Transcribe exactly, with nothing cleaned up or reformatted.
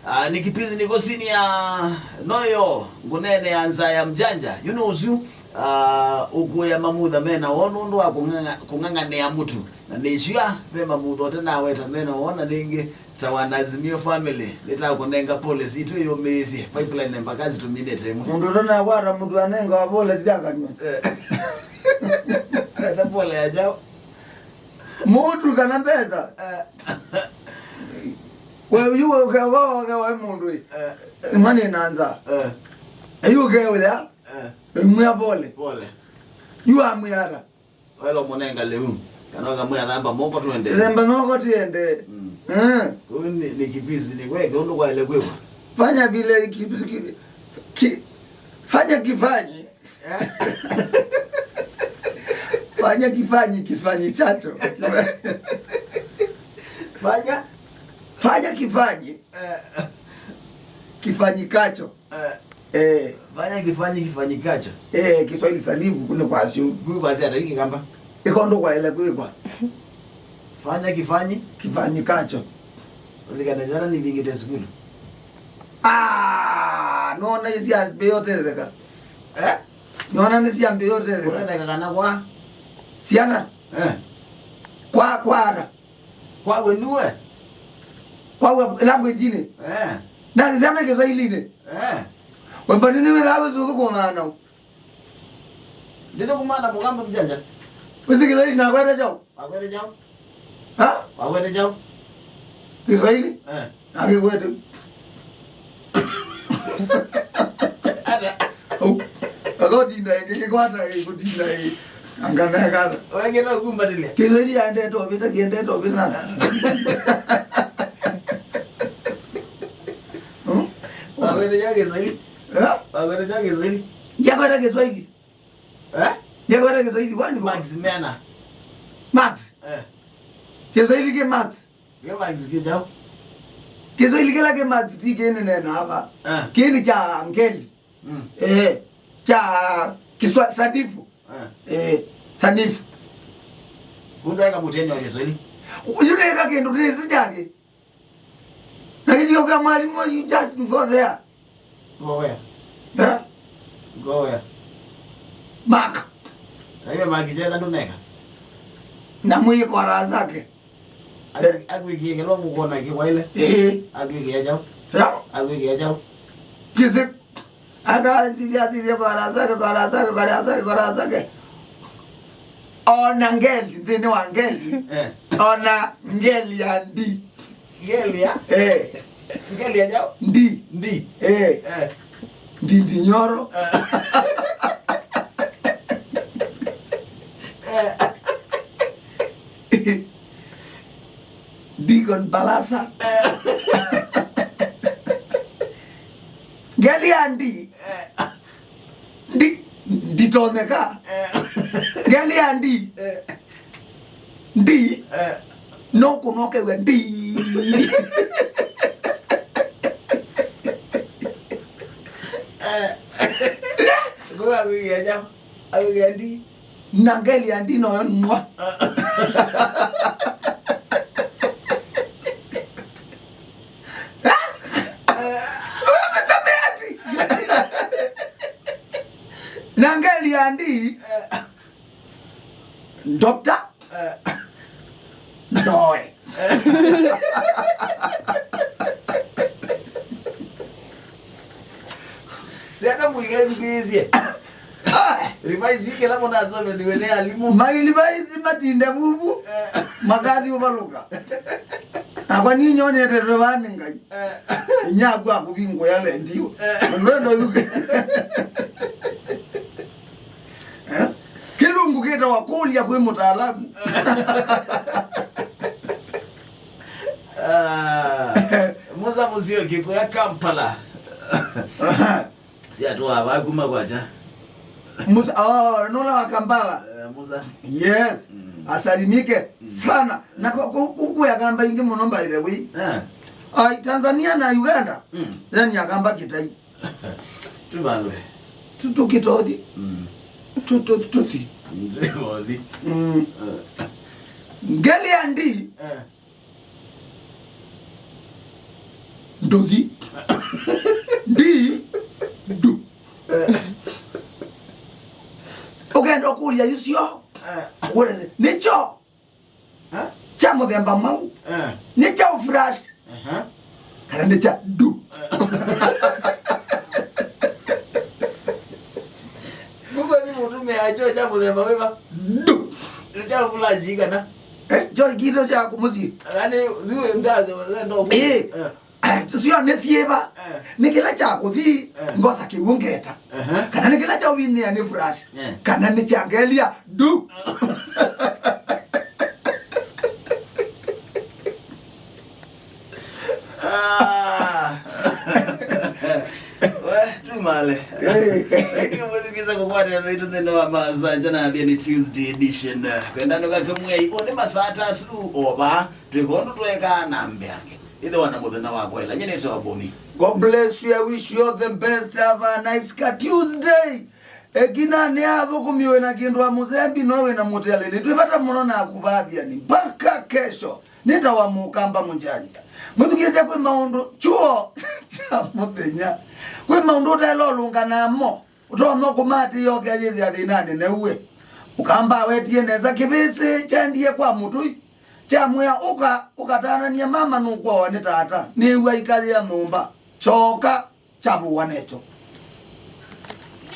Ah, nĩ kipindi nĩko sini ya noyo ngunene ya nza ya mjanja. You know, ũsu, ah, ũkũya mamutha mena woo nũndũ wa kũng'ang'a-, kũng'ang'anĩa mũtu. Na nĩsua ve mamutha ũtanaweta mena woo na nĩngĩ ta wana Azimio family, nĩtakũnenga pole sitũ ĩyũmĩĩsye pipeline embakasi tũminĩte ĩmwe. Mũndũ ũtanakwata mũtu anengawa pole sya kanyw'a. Eh. Enda pole ya njaũ. Mũtu kana mbesa. Eh. We yu ũkewa ũkewa mũndũ ĩ. Eh. Mani na nza. Eh. Yu ũkeũya. Eh. Imwĩa pole. Pole. Yu amwĩara. Welo mũnenga lĩu. Kana ũkamwĩa thamba moko twende. Thamba moko twende. Mm. Mm. Kũu nĩ, nĩ kipisi nĩ kweke ũndũ kwaĩle kwĩkwa. Fanya vile ki, ki, ki, fanya kifanyi. Fanya kifanyi, kifanyi chacho. Fanya? Fanya kifanyi. Eh. Kifanyikacho. Eh. Eh. Fanya kifanyi, kifanyikacho. Eh, Kiswahili sanifu kune kwasyo. Kwi kwasya hata hiki kamba. Iko ndo kwaĩle kwĩkwa. Fanya kifanyi. Kifanyikacho. Ulikana jana nivingĩte sukulu. Ah, nona isi ambĩotetheka. Eh? Nona nĩsiambĩotetheka. Kũtetheka kana kwa? Syana? Eh. Kwa, kwa ata? Kwa we nuwe? Kwa we language-inĩ? Eh. Na syana Kiswahili-inĩ? Eh. Wemba nini wĩthaa wĩsũthũkũmaa nau? Ndithũkũmaa na mũgambo mjanja. Wĩsĩ Kiswahili nakwete chao? Wakwete chao? Ha? Wakwete chao? Kiswahili? Eh. Akikwete. Au. Akaũtinda ĩngĩ, kĩkwata ĩngĩ, kũtinda ĩngĩ. Angana kana. Wengine kumbatĩlya. Kiswahili yaendete ovita, kiendete ovita. Hmm? Wakwete chao Kiswahili? Eh? Wakwete chao Kiswahili? Ndiakwete Kiswahili. Eh? Ndiakwete Kiswahili kwani? Max Mena. Max? Eh. Kiswahili kĩ Max? Kĩ Max kĩ chao? Kiswahili kĩla kĩ Max ti kĩnĩnena hapa. Eh. Kĩnĩ cha ngeli. Mm. Eh, cha kiswa-, sanifu. Eh. Eh, sanifu. Kundu eka muteni wa Kiswahili. Yule eka kindu nisi chake. Na kĩtyoka mwalimu, you just go there. Go where? Eh? Go where? Mark. Na hiyo Mark cheza nduneka. Na mwiko razake. Aku-, akuikie kĩlongo kuona kĩkwaile. Eh. Akuikie chao. Ya. Akuikie chao. Kisi. Akasisya, sisya kwa razake, kwa razake, kwa razake, kwa razake. Ona ngeli, nthĩnĩ wa ngeli. Eh. Ona ngeli ya ndi. Ngeli ya? Eh. Ngeli ya chao? Ndi. Ndi. Eh. Eh. Ndi, ndi nyoro. Eh. Eh. Deacon Balasa. Eh. Ngeli ya ndi. Eh. Ndi, nditonyeka. Eh. Ngeli ya ndi. Eh. Ndi. Eh. No kũnokew'a ndi. Eh. Kwa wiki ya jao. Awĩkĩa ndi. Na ngeli ya ndi noyo nwa. Wewe msamiati. Na ngeli ya ndi. Doctor. Eh. Ndoe. Syana mũiga ĩthukĩĩsye. Revise kĩla mũnasomethiwe nĩ alimũ. Mailivaisi matinde vuvu. Eh. Makathi ũvalũka. Nakwa ninyonete vaa nĩ Ngai. Eh. Inyaku akũvingũya lendio. Eh. Ndwendo yuke. Eh? Kĩlungu kĩtawa kũlya kwĩ mũtaalamu. Ah, Musa Musyoki kuya Kampala. Siatũaa vaa kuma kwakya. Musa, oh, nũla wa Kampala. Eh, Musa. Yes. Mm. Asalimike sana. Na ku-, ku-, ku-, kuya Kamba ingĩ mũno, by the way. Eh. Ai, Tanzania na Uganda. Mm. Yani Akamba Kitai. Twĩ vandũ. Tu-, tũkĩtothi. Mm. Tu-, tu-, tũthi. Ndĩvothi. Mm. Eh. Ngeli ya ndi. Eh. Ndothi. Ndi. Du. Ũkenda ũkũlya icio. Ũkũlya, nĩkyo kya mũthemba mwaũ? Nĩ kya flash? Kana nĩ kya du? Kumbe nĩ mũtumĩa kyo kya mũthemba wĩva? Du. Nĩ kya flash kana? Eh, kyo kĩndũ kya kũmũsyĩ. Kana nĩ, nĩ ndazo ndo. Eh. Sio nĩ syĩva? Nĩ kĩla kya kũthi ngosa kĩw'ũ ngeta? Kana nĩ kĩla kya ũvinyĩa nĩ flash? Kana nĩ kya ngelia du? Ah. We, tumale. Thank you, mũthikĩza kũkwatana naitũ nthĩnĩ wa Masanja na Athiani Tuesday edition. Kwenda ndũkake mwei, ũnĩ masata su oba, twĩka ũndũ twekaa na mbeange. Ithe wana mũthenya wa kwaĩla, nyie nĩtawa Boni. God bless you, I wish you all the best, have a nice ka Tuesday. Ekina nĩ athũkũmi wĩ na kĩndũ wa mũsembi no wĩ na mũtealĩ. Nĩ twĩ vata mũno na kũvathia nĩ mpaka kesho. Nĩtawa Mũkamba Mũnjanja. Mwĩthukĩĩsya kwĩ maũndũ chuo kya mũthenya. Kwĩ maũndũ ũtaĩla ũlũnga namo. Ũtonya kũmatĩĩa ũkeyĩthĩa thĩnanĩ neuwe. Mũkamba awetie nesa kĩvĩsĩ kyendie kwa mũtũi. Kyamwĩa, ũka ũkatananie mama nũkũawa nĩ tata. Nĩw'a ikayĩa nyũmba. Kyoka. Kyavũwa nekyo.